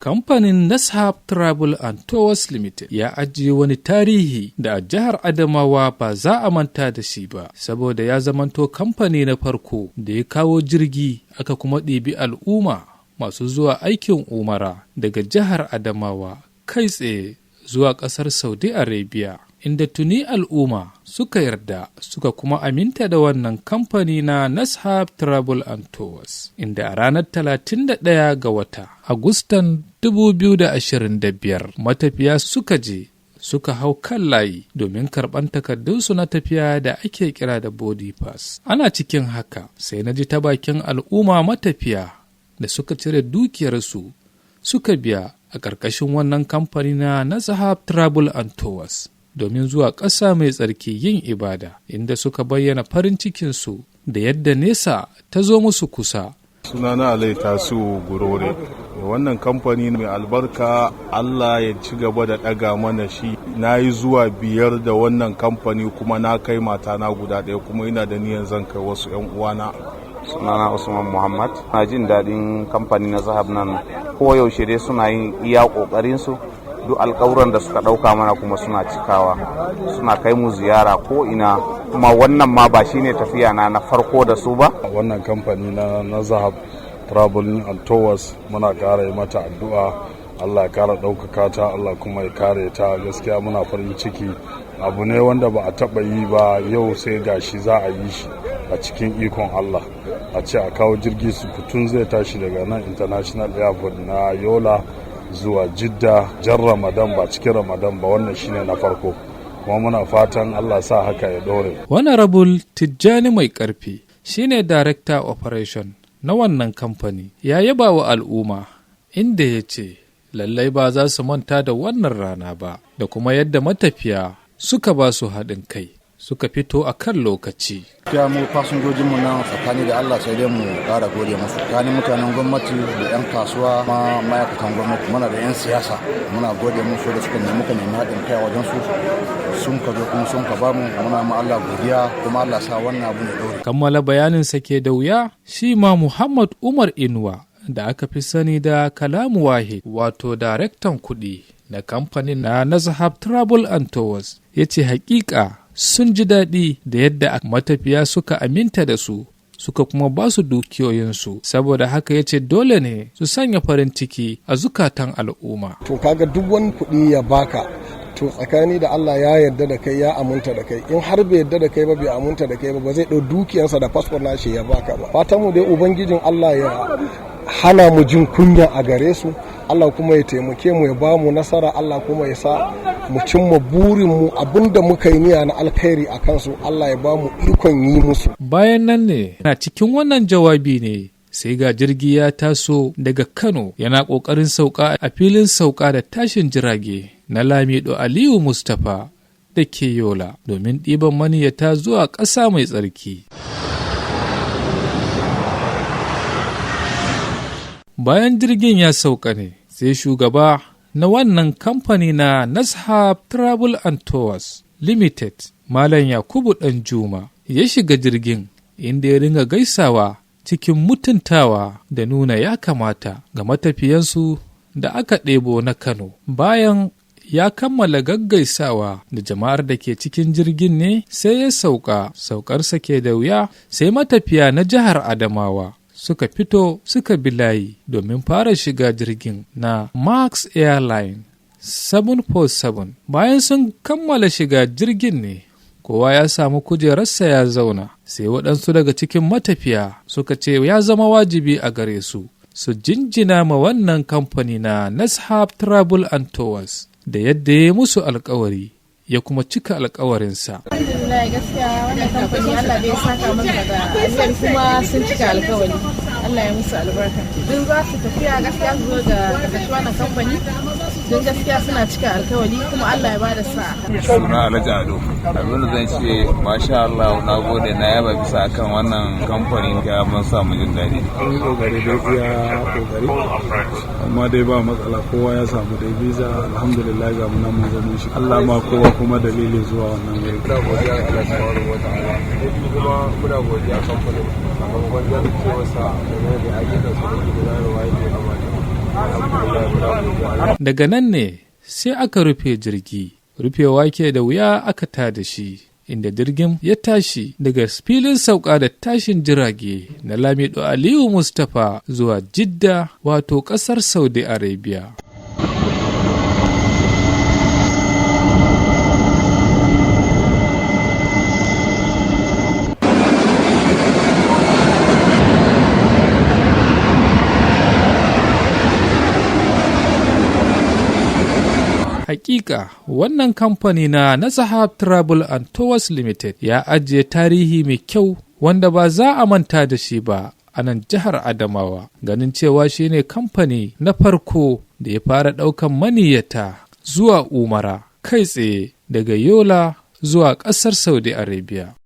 Kamfanin Nashab Travel and Tours Limited ya ajiye wani tarihi da a jihar Adamawa ba za a manta da shi ba, saboda ya zamanto kamfani na farko da ya kawo jirgi aka kuma ɗibi al'umma masu zuwa aikin umara daga jihar Adamawa kai tsaye zuwa ƙasar Saudi Arabia. Inda tuni al'umma suka yarda suka kuma aminta da wannan kamfani na Nashab Travel and Tours, inda a ranar 31 ga wata Agustan 2025 matafiya suka je suka hau kan layi domin karɓan takardunsu na tafiya da ake kira da boarding pass. Ana cikin haka sai na ji ta bakin al'umma matafiya da suka cire dukiyarsu suka biya a ƙarƙashin wannan kamfani na Nashab Travel and Tours domin zuwa ƙasa mai tsarki yin ibada, inda suka bayyana farin cikinsu da yadda nesa ta zo musu kusa. Sunana Alai Tasu Gurore. Wannan kamfani mai albarka, Allah ya ci gaba da ɗaga mana shi. Na yi zuwa biyar da wannan kamfani, kuma na kai matana guda ɗaya, kuma ina da niyan zan kai wasu 'yan uwana. Sunana Usman Muhammad. Na jin daɗin kamfani na Zahab nan. Koyaushe dai suna yin iya ƙoƙarinsu. Duk alkawuran da suka ɗauka mana kuma suna cikawa. Suna kai mu ziyara ko ina, kuma wannan ma ba shine tafiya na na farko da su ba. Wannan kamfani na Zahab Travel and Tours, muna ƙara yi mata addu'a, Allah ya kara ɗaukaka ta, Allah kuma ya kare ta. Gaskiya muna farin ciki. Abu ne wanda ba a taɓa yi ba, yau sai gashi za a yi shi a cikin ikon Allah. A ce a kawo jirgi su fitun zai tashi daga nan International Airport na Yola zuwa Jidda jan Ramadan, ba cikin Ramadan ba, wannan shine na farko, kuma muna fatan Allah sa haka ya dore. Honorable Tijjani Mai Karfi shine Director Operation na wannan kamfani, ya yaba wa al'umma, inda ya ce lallai ba za su manta da wannan rana ba, da kuma yadda matafiya suka ba su haɗin kai suka fito a kan lokaci. Gaskiya mu fasinjojin mu nan, tsakani da Allah, sai dai mu ƙara gode musu. Tsakanin mutanen gwamnati da 'yan kasuwa ma ma'aikatan gwamnati, muna da 'yan siyasa, muna gode musu da suka nemi muka nemi haɗin kai wajen su, sun ka zo kuma sun ka bamu. Muna ma Allah godiya, kuma Allah sa wannan abu ne ɗaure. Kammala bayanin sa ke da wuya, shi ma Muhammad Umar Inuwa da aka fi sani da Kalamu Wahid, wato daraktan kuɗi na kamfanin na Nazahab Travel and Tours, ya ce hakika sun ji daɗi da yadda matafiya suka aminta da su suka kuma ba su dukiyoyinsu, saboda haka ya ce dole ne su sanya farin ciki a zukatan al'umma. To kaga duk wani kuɗi ya baka, to tsakani da Allah ya yarda da kai, ya aminta da kai. In har bai yarda da kai ba, bai aminta da kai ba, ba zai ɗau dukiyarsa da fasfon nashi ya baka ba. Fatan mu dai, Ubangijin Allah ya hana mu jin kunya a gare su. Allah kuma ya taimake mu, ya ba mu nasara. Allah kuma ya sa mu cimma burinmu, abinda muka yi niyya na alkhairi a kansu, Allah ya ba mu ikon yi musu. Bayan nan ne na cikin wannan jawabi ne sai ga jirgi ya taso daga Kano yana ƙoƙarin sauka a filin sauka da tashin jirage na Lamido Aliyu Mustapha da ke Yola domin ɗiban maniyata zuwa ƙasa mai tsarki. Bayan jirgin ya sauka ne sai shugaba na wannan kamfani na Nashab Travel and Tours Limited, Malam Yakubu Danjuma, ya shiga jirgin, inda ya ringa gaisawa cikin mutuntawa da nuna ya kamata ga matafiyansu da aka ɗebo na Kano. Bayan ya kammala gaggaisawa da jama'ar da ke cikin jirgin ne sai ya sauka. Saukarsa ke da wuya sai matafiya na jihar Adamawa suka fito suka bi layi domin fara shiga jirgin na Max Airline 747. Bayan sun kammala shiga jirgin ne kowa ya samu kujerarsa ya zauna, sai waɗansu daga cikin matafiya suka ce ya zama wajibi a gare su su jinjina ma wannan kamfani na Nashab Travel and Tours da yadda ya yi musu alkawari ya kuma cika alkawarinsa. Alhamdulillah, gaskiya wannan kamfani Allah bai saka masa da alheri, kuma sun cika alkawari. Allah ya musu albarka. Duk za su tafiya, gaskiya su zo da karkashin wannan kamfani, don gaskiya suna cika alkawari, kuma Allah ya bada sa'a. Suna Alhaji Ado. Abin da zan ce, masha Allah, na gode, na yaba bisa akan wannan kamfani, ya mun samu jin daɗi. An yi kokari dai, iya kokari, amma dai ba matsala, kowa ya samu dai visa, alhamdulillah. Ga muna mun zo mun shi Allah ma kowa kuma dalilin zuwa wannan wuri. Muna godiya ga Allah subhanahu wa ta'ala. Na biyu kuma muna godiya kamfanin sakamakon jajircewarsa game da ayyukan su da ke gudanarwa yadda ya kamata. Alhamdulillah, muna godiya. Daga nan ne sai aka rufe jirgi, rufewa ke da wuya aka tada shi, inda jirgin ya tashi daga filin sauka da tashin jirage na Lamido Aliyu Mustapha zuwa Jidda, wato ƙasar Saudi Arabia. Hakika wannan kamfani na Nasahab Travel and Tours Limited ya ajiye tarihi mai kyau wanda ba za a manta da shi ba a nan jihar Adamawa, ganin cewa shine kamfani na farko da ya fara ɗaukan maniyyata zuwa Umara kai tsaye daga Yola zuwa ƙasar Saudi Arabia.